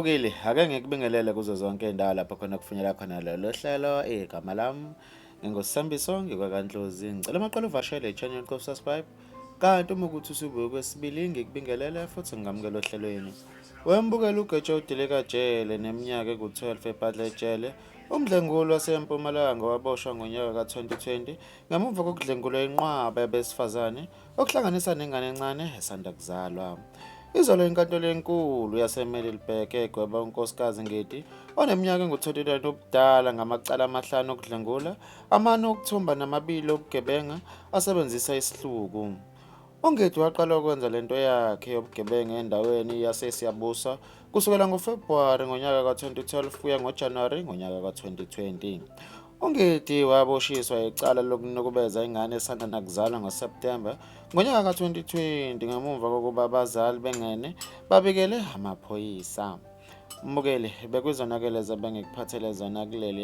Mbukeli, ake ngikubingelele kuzo zonke indawo lapho khona kufinyela khona lolu hlelo. Igama lami nginguSambiso, ngikwaKaNdlozi. Ngicela amaqala uvashele i-channel ko subscribe. Kanti uma ukuthi usubuye kwesibili ngikubingelele futhi ngingamukela ohlelweni. Wembukela uGeja udilika jele neminyaka engu-12 ebhadla ejele. Umdlenguli waseMpumalanga waboshwa ngonyaka ka-2020 ngemuva kokudlengulwa inqwaba yabesifazane okuhlanganisa nengane encane esanda kuzalwa. Izolo inkantolo enkulu yaseMiddelburg egweba uNkosikazi Ngidi oneminyaka engu-29 ubudala ngamacala amahlanu okudlengula, amane okuthumba namabili obugebenga asebenzisa isihluku. UNgidi waqala ukwenza lento yakhe yobugebengu endaweni yaseSiyabuswa kusukela ngoFebhuwari ngonyaka ka-2012 kuya ngoJanuwari ngonyaka ka-2020. UNgidi waboshiswa icala lokunukubeza ingane esanda nakuzalwa ngoSeptemba ngonyaka ka-2020 ngemuva kokuba abazali bengene babikele amaphoyisa. Mbukeli, bekuzonakele zobe ngikuphathele zona kuleli.